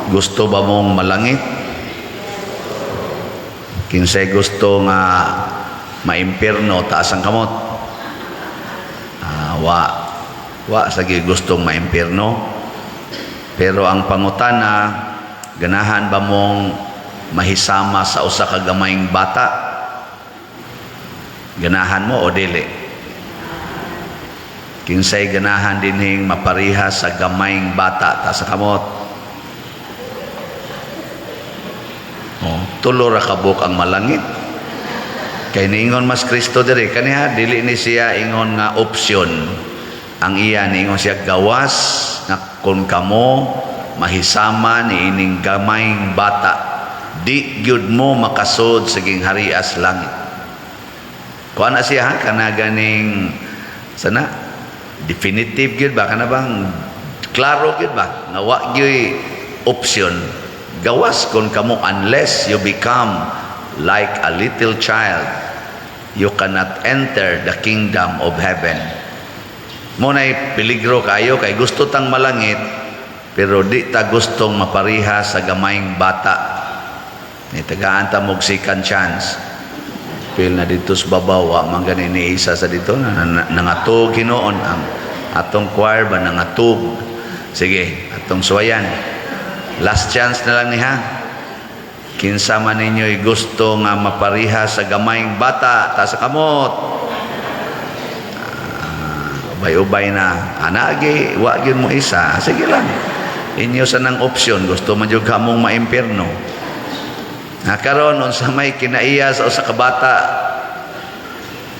Gusto ba mong malangit? Kinsay gusto nga maimpierno, taas ang kamot. Ah, wa wa sa gustong maimpierno. Pero ang pangutana, ganahan ba mong mahisama sa usa ka gamayng bata? Ganahan mo o dili? Kinsay ganahan dinhing mapariha sa gamayng bata, taas sa kamot. Oh, tulo ra kabuk ang malangit. Kay niingon mas Kristo diri kaniha, dili ni siya ingon nga opsyon. Ang iya, niingon siya gawas nga kung kamo mahisama ni ining gamayng bata, di gyud mo makasud sa gingharias langit. Kuan na siya ha, kana ganing sana definitive gyud ba, kana bang klaro gyud ba nga wa gyud option, gawas kung kamo, unless you become like a little child, you cannot enter the kingdom of heaven. Mo nay peligro kayo kay gusto tang malangit pero di ta gustong mapariha sa gamayng bata. Ni tagaan ta mog second chance. Pil na dito sa babaw, wa man gani ni isa sa dito na, na, nangatog hinuon ang atong choir ba, nangatog. Sige, atong suwayan. Last chance na lang ni ha. Kinsa man ninyo'y gusto nga mapariha sa gamayng bata, taas sa kamot. Ah, ubay-ubay na. Anagi, wa gyud mo isa. Sige lang. Inyo sa nang opsyon, gusto man jud ka mong maimpierno. Na karon, unsa may kinaiya sa usa ka bata?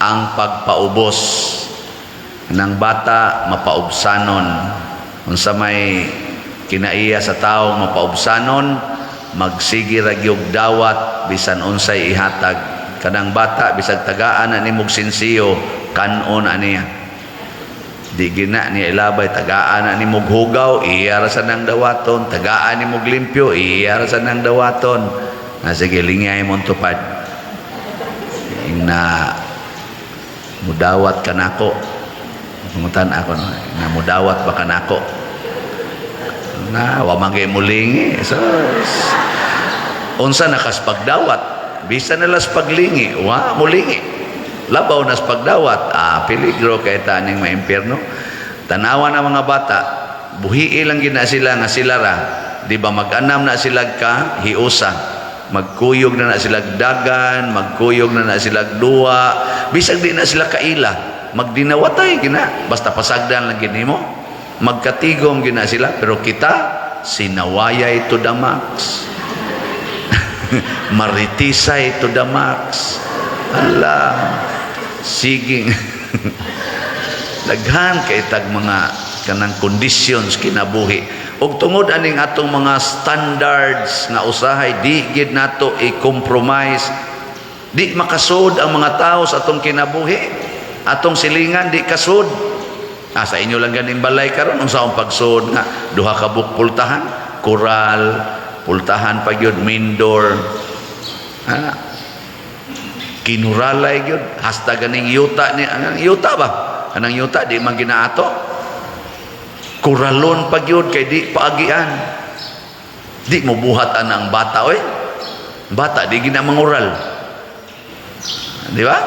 Ang pagpaubos ng bata, mapaubsanon. Unsa may kinaiya sa tao mapaubsanon? Magsige ra gyud dawat bisan unsay ihatag. Kanang bata, bisag tagaan na nimog sinsiyo, kanon aniya. Di gina niya ilabay. Tagaan na nimog hugaw, iya ra sa nang dawaton. Tagaan nimog limpyo, iya ra sa nang dawaton. Na sige, lingay mong tupad na mudawat ka nako. Pangutan ako, no, na mudawat ba ka nako? Na wa man kay mulingi. So unsa na kas pagdawat? Bisan na las paglingi, wa mulingi, labaw nas pagdawat. Ah, peligro kay ta ning maimpierno. Tanawa na mga bata, buhii lang gina sila nga sila ra. Di ba mag-anam na sila ka hiusa, magkuyog na na sila dagan, magkuyog na na sila duwa, bisag di na sila kaila, magdinawatay gina, basta pasagdan lang gini mo, magkatigom gina sila. Pero kita, sinawayay to the max, maritisay to the max. Ala, siging daghan kay tag mga kanang conditions kinabuhi. Ug tungod aning atong mga standards nga usahay di gid nato i-compromise, di makasud ang mga tao sa atong kinabuhi, atong silingan, di kasud. Ah, sa inyo lang ganing balay karon, unsa ang pagsud nga duha ka buok pultahan, koral pultahan pa gyud, main door, ah, kinuralay gyud hasta ganing yuta ni ang yuta ba, kanang yuta di man ginaato, kuralon pa gyud kay di paagian. Di mo buhat ang bata oy. Bata di gina mangural, di ba?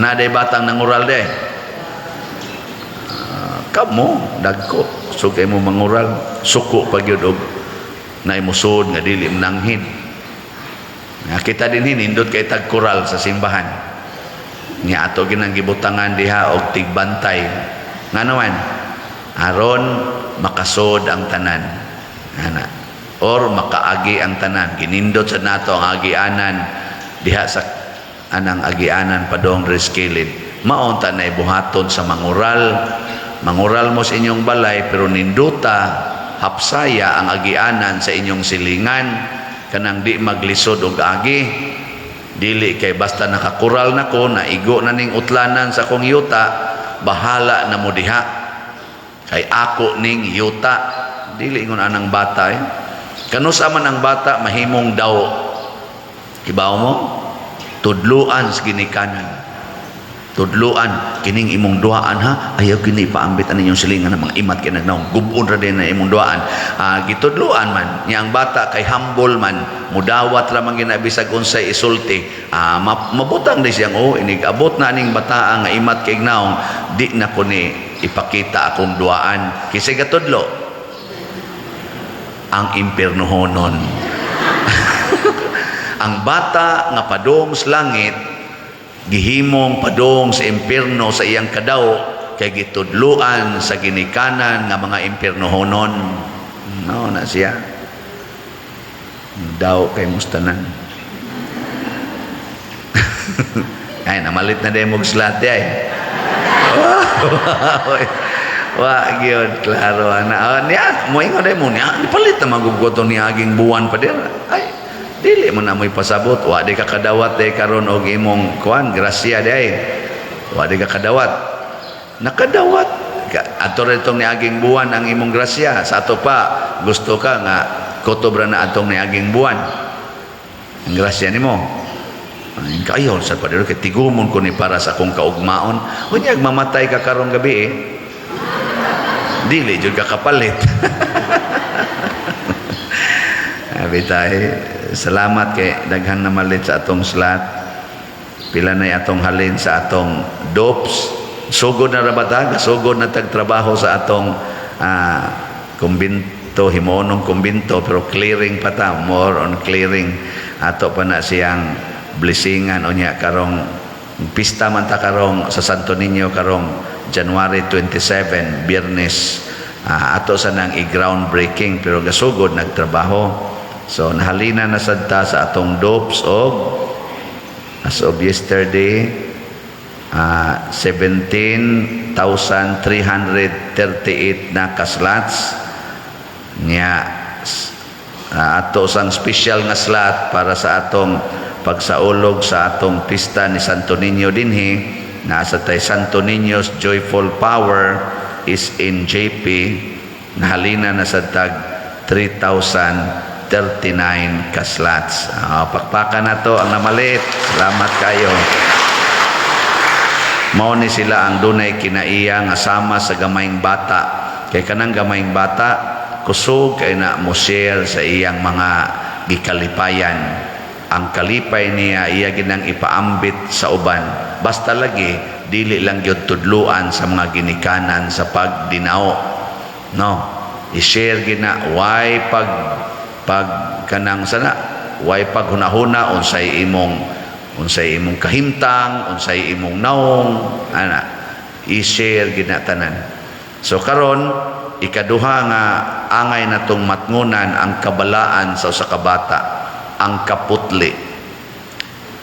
Na day batang nangural de. Ah, kamo dagko so kay mo mangural, suko pa gyud og naimusod nga dili mananghid. Nakita din nindot kay tagkural sa simbahan niya, ato ginang gibutangan diha og tigbantay. Ngano man? Aron makasod ang tanan ana or makaagi ang tanan. Ginindot sa nato ang agianan diha sa anang agianan padong reskilid. Maunta na ibuhaton sa mangural. Mangural mo sa inyong balay pero ninduta, hapsaya ang agianan sa inyong silingan, kanang di maglisod og agi. Dili kay basta nakakural na ko, naigo na ning utlanan sa akong yuta, bahala na mo diha kay ako ning yuta. Dili ingon anang bata eh. Kanusa man ang bata mahimong daw, ibaw mo, tudluan sa ginikanan. Tudluan kining imong duaan ha, ayaw kini paambit ani inyong silingan ng mga imat kay nagnaong gubon ra din na imong duaan. Gitudluan man niya ang bata kay humble man, mudawat ra man gina bisag unsay isulti. Mabutang di siyang, "Oh, inig abot na aning bataa nga imat kay naong, di na ko ni ipakita akong duaan." Kinsa gatudlo? Ang impiernohonon. Ang bata nga padong sa langit, gihimong padong sa impierno sa iyang kadaw kay gitudluan sa ginikanan nga mga impiernohonon. No na siya daw kay mustanan. Ay, namalit na din mo slot ay. Wa gyud klaro ana. Oh, niya moingon day mo niya, palit na magugod ni aging buwan pa dir. Ay, dili mo na mo'y pasabot. Wa di ka kadawat day karon og imong kuan grasya day. Wa di ka kadawat. Nakadawat ato rin itong niaging buwan ang imong grasya. Sa ato pa gusto ka nga kutob ra na atong niaging buwan ang grasya nimo. Ay, kayo sa padero kay tigumon ko ni para sa akong kaugmaon. Unyag mamatay ka karong gabi eh. Dili jud ka kapalit. Abi tay, salamat kay daghan na malit sa atong slot. Pila na atong halin sa atong dopes. Sugod na ra ba ta? Sugod na tag trabaho sa atong kumbinto, himonong kumbinto, pero clearing pa ta, more on clearing. Ato pa na siyang blessingan. Unya karong pista man ta karong sa Santo Niño karong January 27, Biyernes. Ato sa nang i-ground breaking pero gasugod nagtrabaho. So nahalina na sad ta sa atong dopes og as of yesterday, 17,338 na ka-slots niya. Ato sang special nga slot para sa atong pagsaulog sa atong pista ni Santo Niño dinhi, nasa tay Santo Niño's Joyful Power is in JP, nahalina na sa tag 3,039 ka slots. Pakpakan na to ang namalit. Salamat kayo. Mao ni sila ang dunay kinaiya nga sama sa gamayng bata. Kay kanang gamayng bata, kusog kay na mo share sa iyang mga gikalipayan. Ang kalipay niya, iya ginang ipaambit sa uban. Basta lagi dili lang gyud tudluan sa mga ginikanan sa pagdinao. No? I-share gina why pag pag kanang sana why pag hunahuna unsay imong kahimtang, unsay imong naong ana, i-share gina tanan. So karon, ikaduha nga angay natong matngunan, ang kabalaan sa usa ka bata, ang kaputli.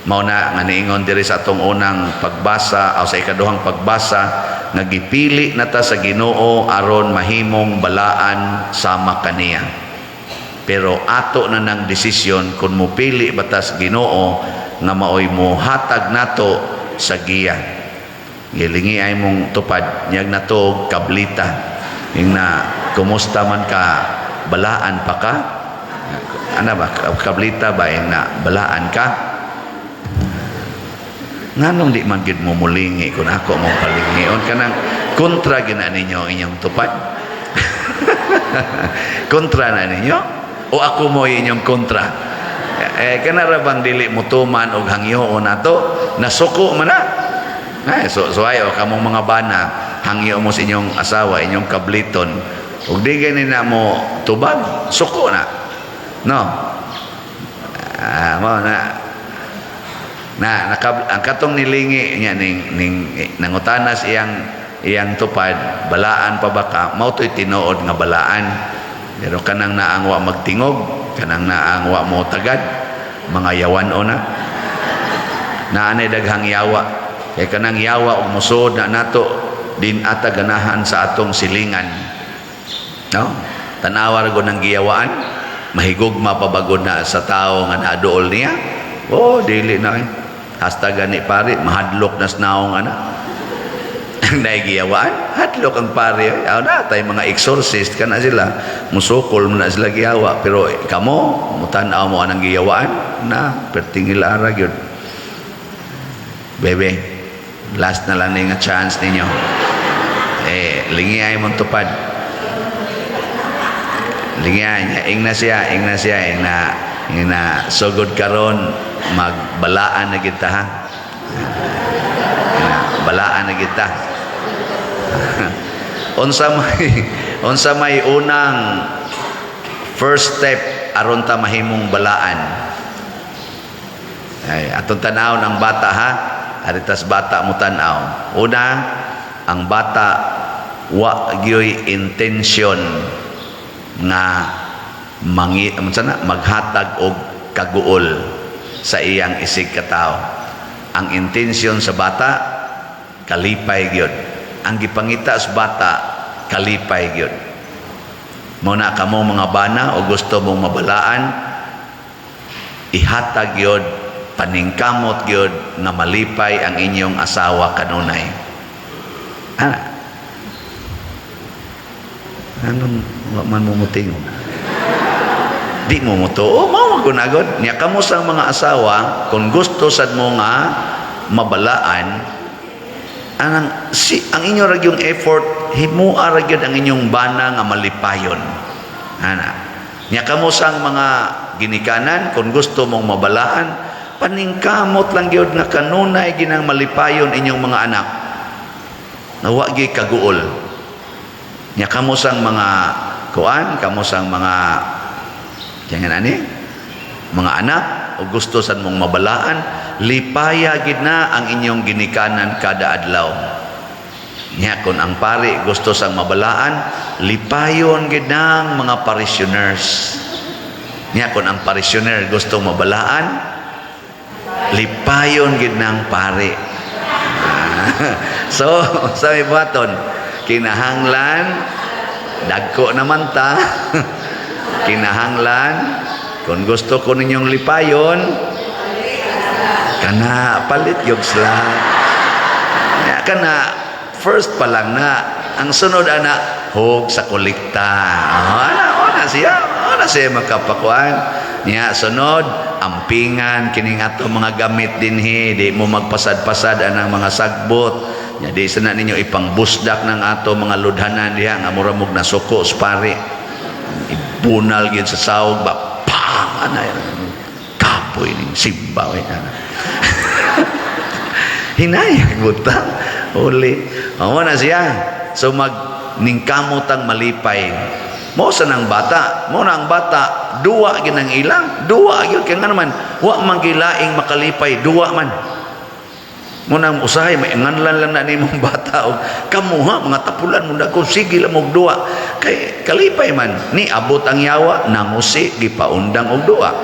Mao na nga niingon diri sa atong unang pagbasa o sa ikaduhang pagbasa nga gipili na ta sa Ginoo aron mahimong balaan sama kaniya. Pero ato na nang desisyon kung mupili ba ta sa Ginoo nga maoy mo hatag nato sa giya. Gilingi ay mong tupad niyag nato kablita. Ing na kumusta man ka, balaan pa ka? Ana ba kablita ba ing na balaan ka? Nganong di man gid mo mulingi kung ako mo palingion? Kanang kontra gina ninyo ang inyong tupad? Kontra na ninyo o ako mo inyong kontra? Eh, kana ra bang dili mo tuman og hangyoon nato, nasuko man na. Ay, so ayo kamong mga bana, hangyo mo sa inyong asawa, inyong kabliton, ug di gani na mo tubag, suko na, no? Mo na na naka, ang katong nilingi niya ning nangutanas iyang iyang tupad, "Balaan pa ba ka?" mao to'y tinuod nga balaan. Pero kanang naang wa magtingog, kanang naang wa mo tagad, mga yawan o na naanay daghang yawa. Kay kanang yawa og musod na nato din ata ganahan sa atong silingan, no? Tanawa ra gud ng giyawaan, mahigugma pa ba gud na sa tao nga naduol niya? Oh, dili na eh. Hasta gani pare mahadlok na sa naong ana. Ang naigiyawaan, hadlok ang pare. Aw na tay mga exorcist kana sila, musukol mo na sila giyawa, pero kamo mutan-aw mo anang giyawaan na pertingil ara gyud. Bebe, Last na lang ni nga chance ninyo. Eh, lingi ay mong tupad. Lingi ay niya. Ing na siya, ing na siya, ing na, ing na, sugod karon magbalaan na kita, ha. Ing na, balaan na kita. Unsa may unang first step aron ta mahimong balaan? Ay, atong tan-awon ang bata, ha. Aritas bata mo tan-aw. Una, ang bata wa gyoy intention nga mangi unsa na maghatag og kaguol sa iyang isig katawo. Ang intensyon sa bata, kalipay gyud. Ang gipangita sa bata, kalipay gyud. Mao na kamo mga bana o gusto mong mabalaan, ihatag gyud, paningkamot gyud nga malipay ang inyong asawa kanunay. Ah. Anong wa man mo mutingog? Di mo mutuo, mao magunagod. Nya kamo sa mga asawa, kung gusto sad mo nga mabalaan, anang si ang inyo ra yung effort, himua ra gyud ang inyong bana nga malipayon. Ana. Nya kamo sang mga ginikanan, kung gusto mong mabalaan, paningkamot lang gyud nga kanunay ginang malipayon inyong mga anak. Na wa gyud kaguol. Nya kamo sang mga kuan, kamo sang mga jangan ani, mga anak o gusto sad mong mabalaan, lipaya gid na ang inyong ginikanan kada adlaw. Nya kon ang pari gusto sang mabalaan, lipayon gid nang mga parishioners. Nya kon ang parishioner gusto mabalaan, lipayon gid nang pari. So, sa may buhaton, kinahanglan dagko naman ta. Kinahanglan kung gusto ko ninyong lipayon, kana palit yung slack. Ya, kana first pa lang na ang sunod ana hog sa kolekta. Oh, ana, ana siya, ana siya makapakuan. Nya sunod, ampingan kining ato mga gamit dinhi, di mo magpasad-pasad anang mga sagbot. Nya di sana ninyo ipangbusdak ng ato mga ludhanan diha nga mura mog nasuko sa pari. Ibunal gyud sa sawog ba, pang ana, kapoy ning simba we ana. Hinayag butang uli. Mao na siya. So mag ningkamot ang malipay. Mo sa nang bata, mo na ang bata, duwa ginang ilang, duwa gyud kay nga naman, wa man gilaing makalipay, duwa man. Mo nang usahay may nganlan lang na nimong bata og kamo ha, mga tapulan mo na ko, sige lang og duwa kay kalipay man ni abot ang yawa, nangusi, gipaundang og duwa.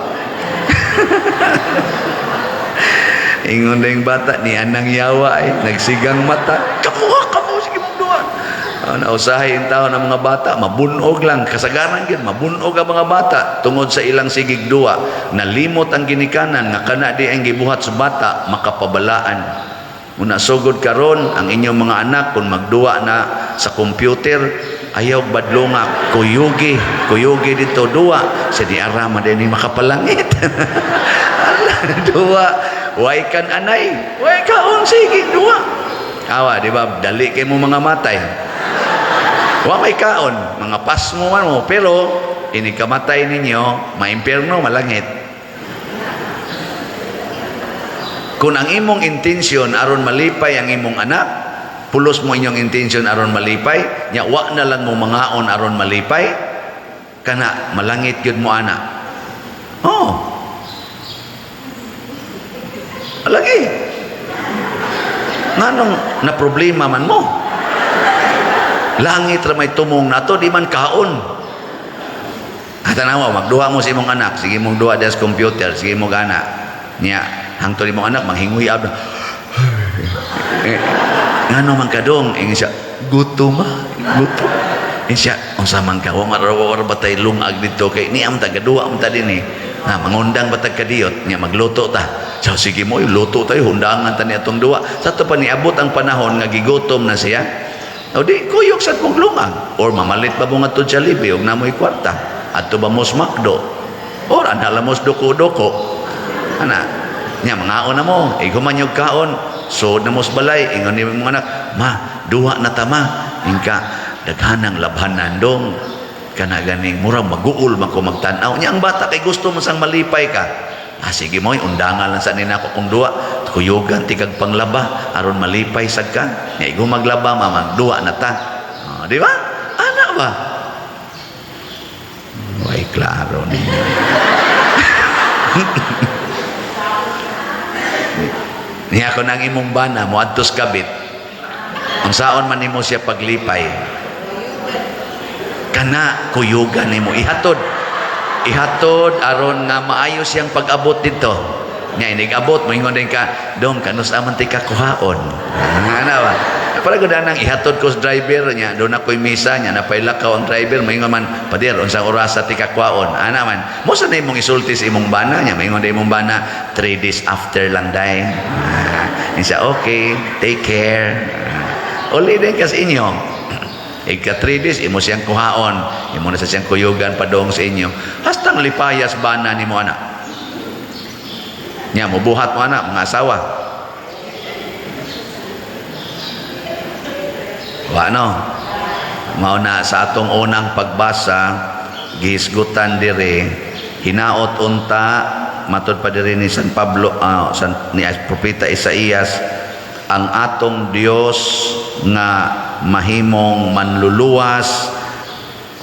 Ingon na yung bata ni anang yawa ay nagsigang mata, kamo ha, kamo, sige mong duwa. Oh, nausahay ang tao ng mga bata, mabunog lang, kasagaran gyud mabunog ang mga bata tungod sa ilang sigig duwa. Nalimot ang ginikanan nga kana di ang gibuhat sa bata makapabalaan. Una, sugod karon ang inyong mga anak kung magduwa na sa computer, ayaw badlonga, kuyugi, kuyugi dito duwa sa di arama din ni makapalangit. Ala, duwa, way kan anay, way kaon, sige duwa. Awa, di ba? Dali kay mo mga matay. Wa may kaon, mga pasmo man mo, pero ini kamatay ninyo, maimpierno, malangit. Kung ang imong intensyon aron malipay ang imong anak, pulos mo inyong intensyon aron malipay, nya wa na lang mo mangaon aron malipay, kana malangit gyud mo ana. Oh. Lagi. Nganong na problema man mo? Langit ra may tumong nato, di man kaon. Ah, tanawa, magduha mo sa imong anak, sige mong duha des computer, sige mo gana. Nya, hangtod imong anak manghinguy ab. Eh, ngano man kadong? Ingon siya, gutom ah, gutom. Ingon siya, unsa man ka, wa man ra batay lungag dito kay niam ta gaduha man ta dinhi. Na mangundang batag kadiyot, nya magluto ta. So sige mo, luto tayo, hundangan ta ni atong duwa. Sa to pa niabot ang panahon nga gigutom na siya. O di kuyog sad mong lungag or mamalit ba mo ngadto Jollibee og namoy kwarta. Adto ba mos McDo? Or anhala mos doko-doko. Ana, nya mangaon na mo, iguman yung kaon, Sud na mo sa balay, ingon ni mga anak, "Ma, duha na ta, Ma." Ingka, "Daghanang labhanan, dong. Kana ganing murag maguol man ko magtan-aw." Nya ang bata kay gusto mo sang malipay ka. "Ah, sige mo, undangan lang sa nina ko kung duha. Kuyugan tikag panglaba aron malipay sad ka. Nya igo maglaba, mama, duha na ta." Oh, di ba? Ana ba? Way klaro ninyo. Niya ko nang imong bana moadtos kabit. Unsaon man nimo siya paglipay? Kana kuyugan nimo ihatod. Ihatod aron nga maayo siyang pag-abot dito. Nya inig-abot moingon din ka, "Dong, kanus aman ti kakuhaon?" Ana ba? Para gud nang ihatod ko sa driver niya, doon ako'y misa niya, napailakaw ang driver, moingon man, "Pader, unsang orasa ti kakuhaon?" Ana man. Mo sa na imong isulti sa imong bana niya, moingon din imong bana, "3 days after lang, day." Ah, siya, "Okay, take care." Ah, uli din ka sa inyo. Ika 3 days, imo siyang kuhaon, imo na sa siyang kuyugan padong sa inyo. Hastang lipayas bana nimo anak. Nya, mubuhat mo anak, mga asawa. Wa no. Mao na sa atong unang pagbasa gihisgutan dire hinaot unta matud pa diri ni San Pablo, San, ni Propeta Isaías, ang atong Dios nga mahimong manluluwas.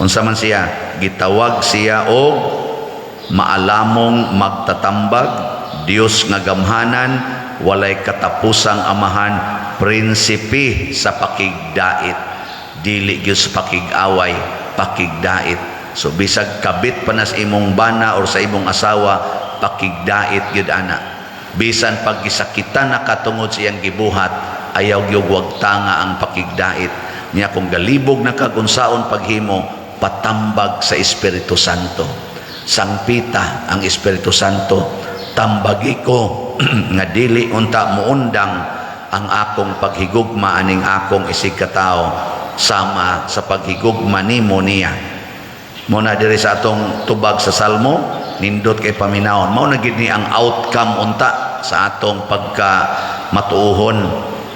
Unsa man siya gitawag? Siya og maalamong magtatambag, Dios nga gamhanan, walay katapusang amahan, prinsipe sa pakigdait. Dili gyud sa pakig-away, pakigdait. So bisag kabit pa na sa imong bana or sa imong asawa, pakigdait gyud ana. Bisan pag gisakitan na katungod sa iyang gibuhat, ayaw gyud wagtanga ang pakigdait niya. Kung galibog na kag unsaon paghimo, patambag sa Espiritu Santo. Sangpita ang Espiritu Santo, "Tambagi ko nga dili unta muundang ang akong paghigugma aning akong isigkatao sama sa paghigugma nimo niya." Mo na diri sa atong tubag sa Salmo, nindot kay paminawon. Mao na gid ni ang outcome unta sa atong pagka matuohon.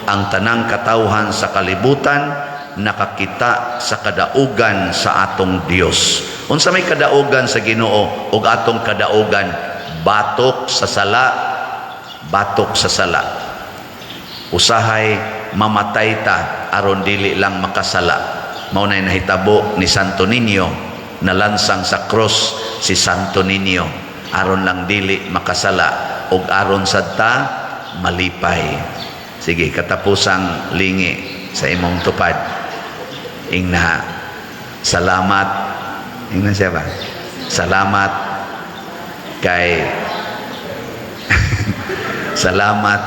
Ang tanang katawhan sa kalibutan nakakita sa kadaugan sa atong Dios. Unsa may kadaugan sa Ginoo ug atong kadaugan? Batok sa sala, batok sa sala. Usahay mamatay ta aron dili lang makasala. Mao nay nahitabo ni Santo Niño, nalansang sa cross si Santo Niño aron lang dili makasala ug aron sad ta malipay. Sige, katapusang lingi sa imong tupad. Ingna, "Salamat." Ingna siya ba? "Salamat kay salamat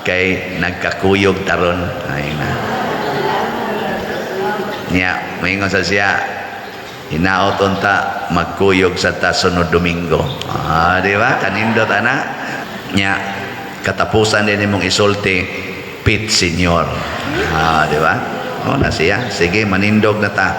kay nagkakuyog taron." Ay na. Niya, maingon sa siya, "Hinaot unta magkuyog sa ta sunod Domingo." Ah, di ba? Kanindot ana. Nya, katapusan din imong isulti, "Pit Señor." Ah, di ba? Oh, na siya. Sige, manindog na ta.